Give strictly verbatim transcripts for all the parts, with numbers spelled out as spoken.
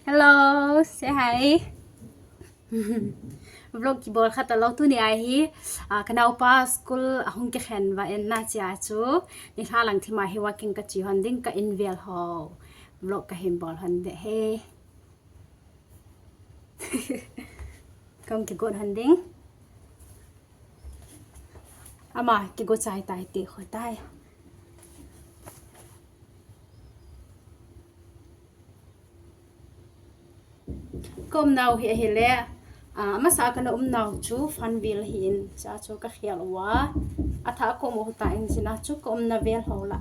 Hello, say hi. Vlog kibol kha talou tuni ahi. Ah, ka naopa school ahung kikhen va en na chia chu. Nilhah lang thim a hi walking ka chi hon ding ka in vel ho. Vlog ka hin bol hon de he. Kong kigot hon ding. Ama kigot chai tai te kho tai. Ka umnau hi ahile, ah, amasa kana umnau chu Fanville ahin, cha chu ka khel uva. Atha ka um u ta in sina chu ka umna vel ho la.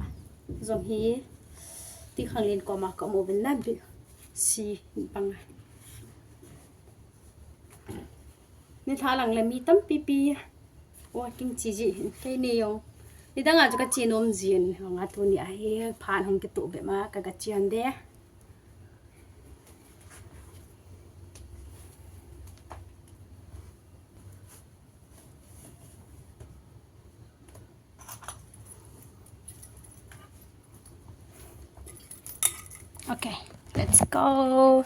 Jong hi, ti khang lin koma ka um uvin na bi si bang. Nilhah lang le mi tampi pi walking chi ji hin keini jong. Nidang a chu ka chi nom jin, hong a tuni ahi, phan hong kitu be ma ka ka chi an de. Okay, let's go.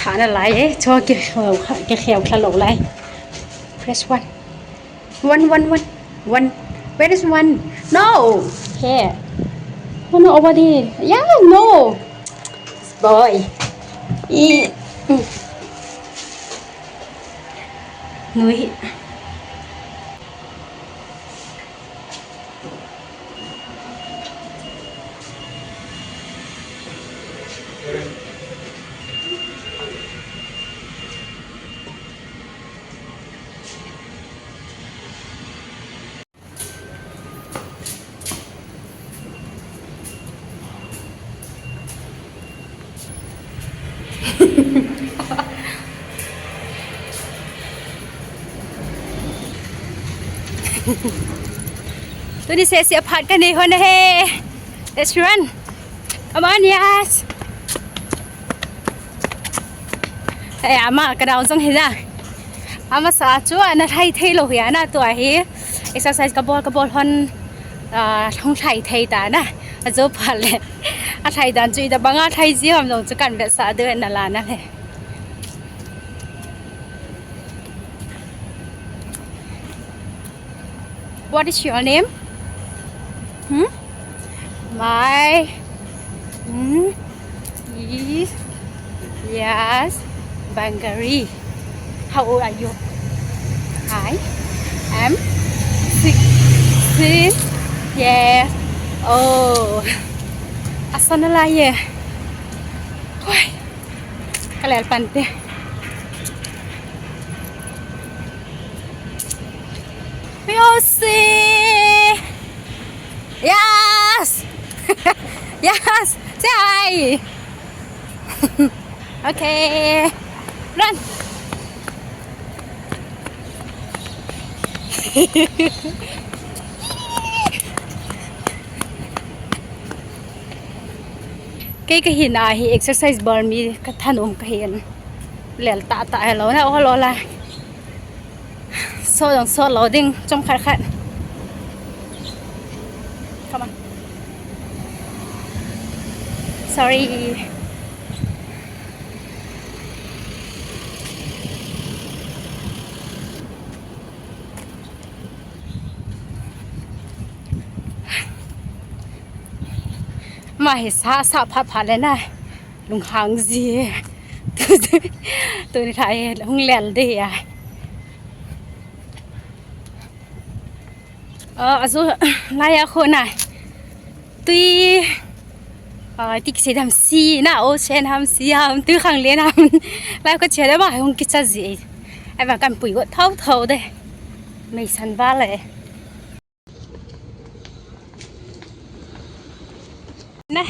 Thana lai e, cho ke, ke kheu kha lo lai. Press one. One, one, one, one. Where is one? No. Here. Oh, no, over there. Yeah, no. Boy. E. Mm. Nui. Tuni seh seh a phat ka nei hon ahi. Let's run. Come on, yes. Hey, ama, ka dau jong hi ja. Amasa chu ana lhai thei lou hi ana tua hi. Exercise ka bol, ka bol hon, ah, hung lhai thei ta na. Ajo pha le. A lhai dan chu ida banga lhai ji ham jong chu kan vetsah diu na la na le. What is your name? Hmm? My, hmm, is, yes, Bangari. How old are you? I am sixteen years old. Asan la ye. Hoi. Kalel pante. We'll see. Yes. Yes. Say hi. Okay. Run. Kei ka hina hi exercise bol mi ka thanom ka hin. Lel tah tah hello na, ol ol a. So dong so lo ding, chom khat khat. Come on. Sorry. Ma hi sa, sa phat phat le na. Lunghang ji. Tuni thai hung lel de ya. Ah, ajo, laiya khu na. Tui, ah, ti kisei dam si na, ocean ham si ham, tui khanglen ham. Lai khu che da ba, hung kicha ji. Ai ba kan pui go thau thau de. Mei san ba le. Na.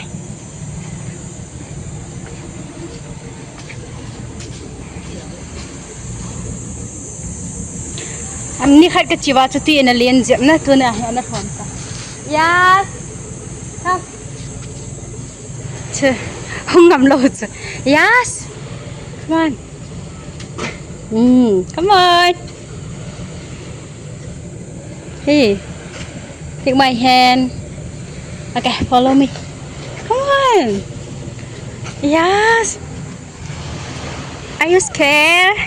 Am ni khat ka chiva chu ti na len jep na tu na, na phone ka. Yes. Come. Che, hung ngam lo che. Yes. Come on. Hmm, come on. Hey, take my hand. Okay, follow me. Come on. Yes. Are you scared?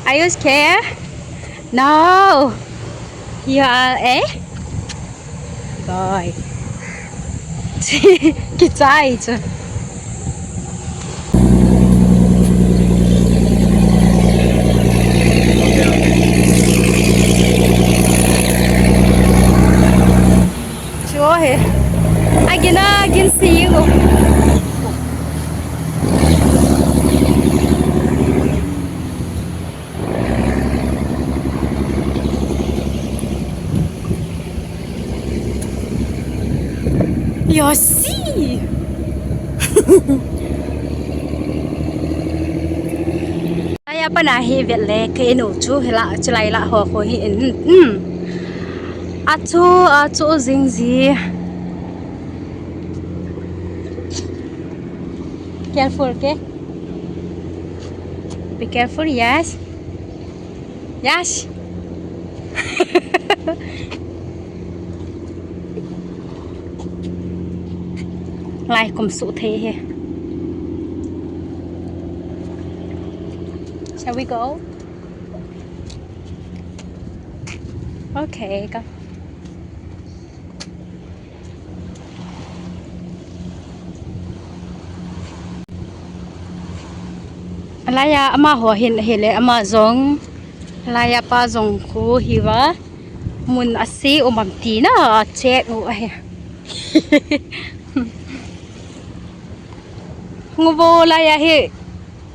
Are you scared? No. You are a boy. Kichai chu. Chu he. Agin, agin si u. Yosi. Aya pana hi vet le ke inu chu hila chilai la ho ho hi in. Hmm. Achu, achu jing ji. Careful, okay? Be careful, yes. Yes. Lai kum su thei he. Shall we go? Okay, go. Alaiya ama ho hin ahile ama jong, alaiya pa jong khu hiva mun asi um am tina check u ahi. Nguvo laiya hi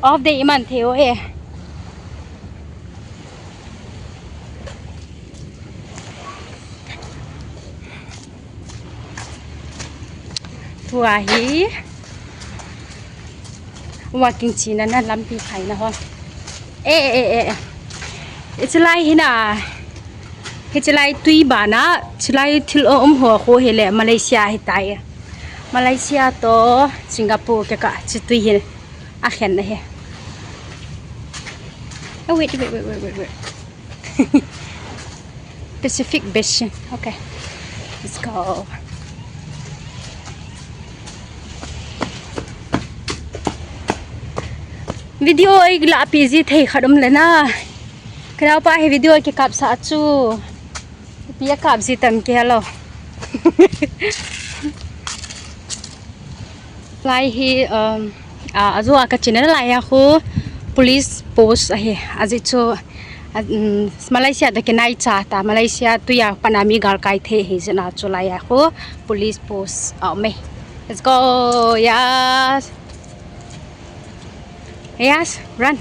off day iman thei u he. Tua hi walking china na lampi khaina ho. Eh, eh, eh, eh. Hichelai hi na. Hichelai tui bana, hichelai thil um ho khu hile Malaysia hitai. Malaysia to Singapore kikah chi tui hi akhen ahi. Oh, wait, wait, wait, wait, wait, wait. Pacific Basin. Okay. Let's go. Video ei la pi ji thei khat um le na. Ka naopa hi video kikap sah chu. Ipi a kap ji tam kei lo. Lai hi, um, a, ajo a ka chena laiya khu police post ahi. Ajeh chu, a, um, Malaysia to kinai cha ta, Malaysia tuiya pana mi galkai thei hi jeh a chu laiya khu police post a um e. Let's go. Yes. Yes, run.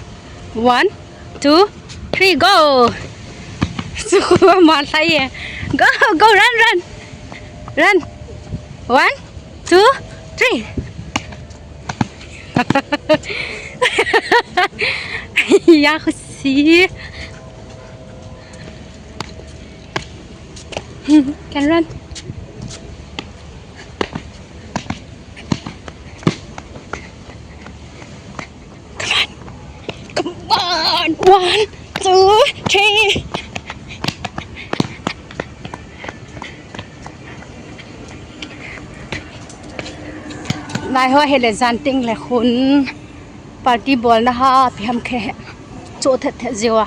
One, two, three, go. Chu ma lhai e. Go, go, run, run. Run. One, two, three. Ya, khusi. Can run. Come on. Come on. One, two, three. Nai ho hile jan teng le khun party bolna ha pi ham khe cho thet thet jiu a.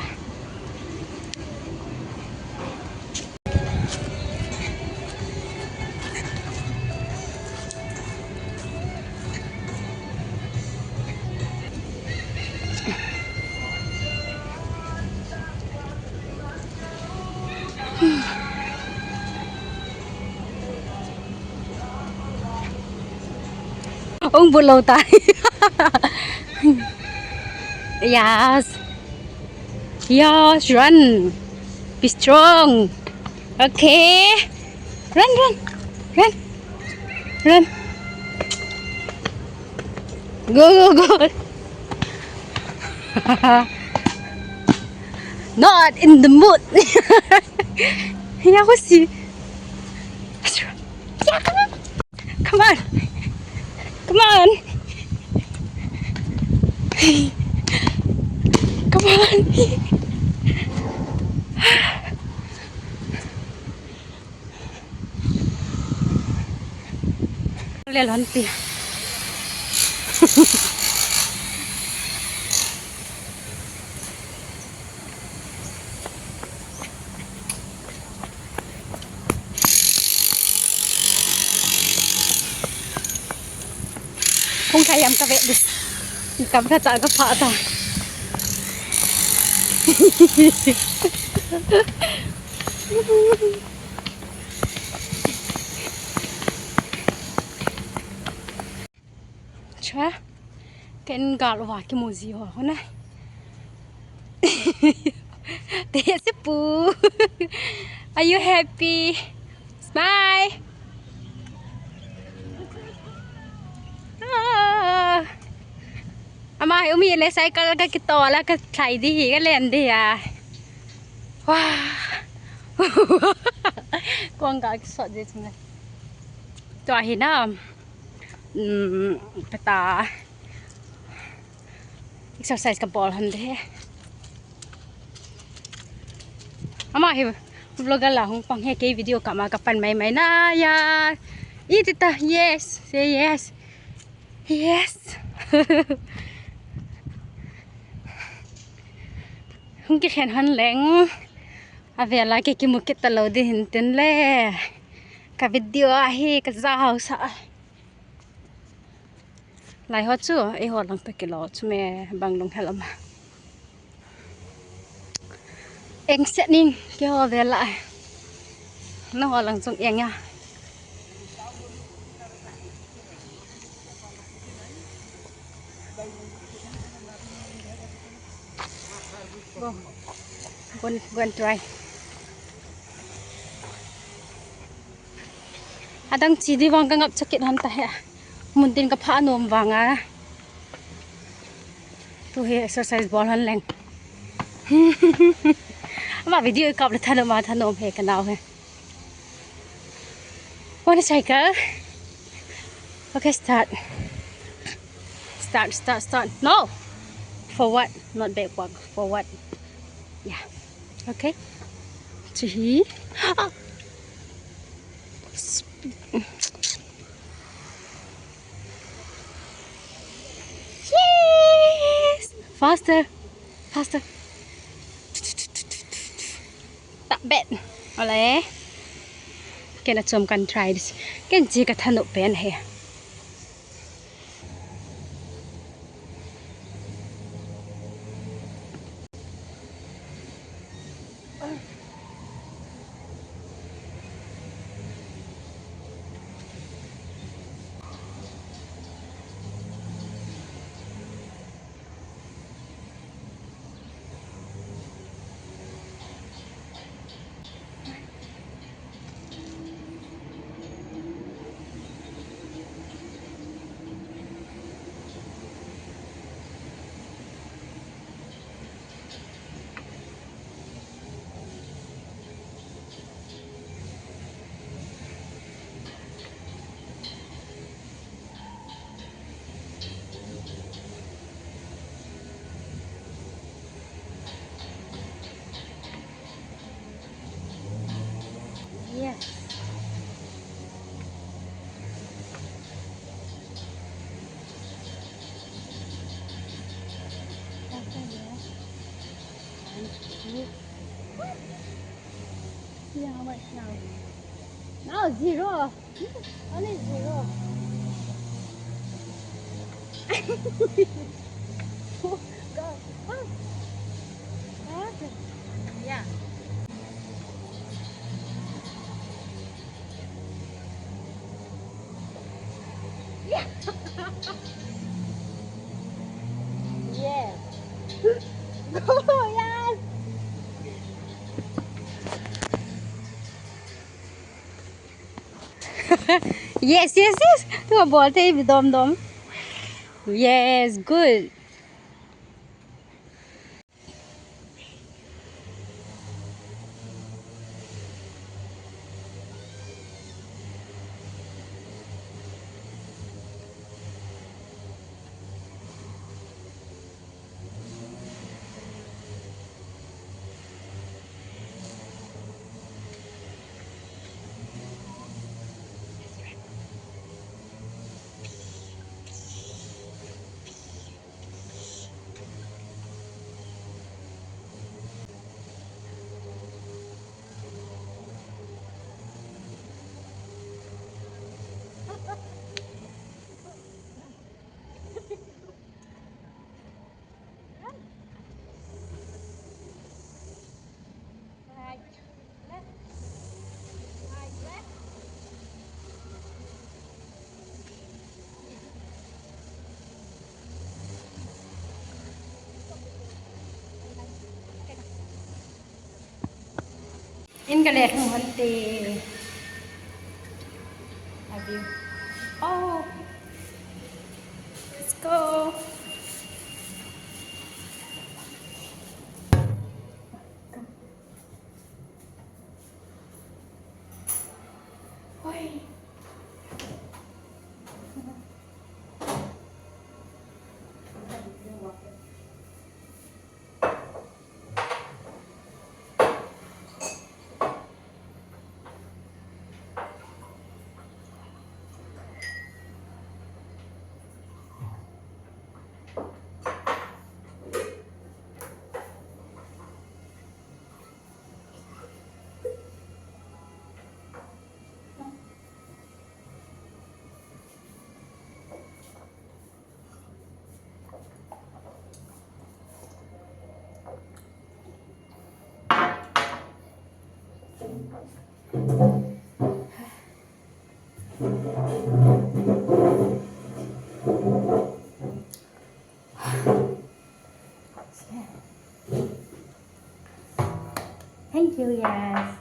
Ung bulou ta. Yes. Yes, run. Be strong. Okay. Run, run. Run. Run. Go, go, go. Not in the mood. Yeah, what's he? Come on. Come on. Come on. Lel hon ti. Hung thai am ka ve dis. Kam ka cha ka pha ta. Cha, ken gal wa ki muzi ho na. Te se pu. Are you happy? Smile. Ah. Ama hi umi le cycle ka kitol a ka thlai di hi ka len di a. Wah. Kong ka kisot di chunga. Tua hi na. Um, peta. Exercise ka bol hon de. Ama hi vlogger la hung pang he, kei video kap ma ka pan mai mai na ya. Iti ta, yes, say yes. Yes. Hung kikhen hon leng. Avel a kei kimu kit talou di hin tin le. Ka video a hi ka ja hausa. Lai ho chu, eiho lang toh kilou chu me bang lunghel um a. Eng set ning, keiho vel a. Nangho lang chung eng a. Go. Go and, go and try. Adang chi di vang ka ngap chakit hon ta he. Mun tin ka pha nom vang a. Tu hi exercise bol hon leng. Ama video kap le thanom a thanom he ka nao he. Wanna cycle? Okay, start. Start, start, start. No! Forward, not backward. Forward. Yeah. Okay. Chihi. Ah! Yes! Faster. Faster. Tah bet. Ole. Ken achom kan try dis. Ken chi ka thanop pen he. Yes. After that, one, two. See how much now? Now zero. Only zero. Go. Ah. Okay. Yeah. Yeah. Yes, yes, yes. Tu bol te bi dom dom. Yes, good. In ka le thung hon te. Love you. Oh. Let's go. Oi. Thank you, yes.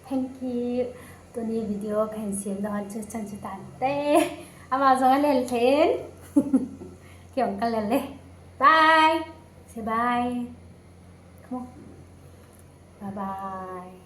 Thank you. Tuni video kahin sem na hon chu chan chu tante. Ama jong alel then. Kei jong kalel le. Bye. Say bye. Come on. Bye bye.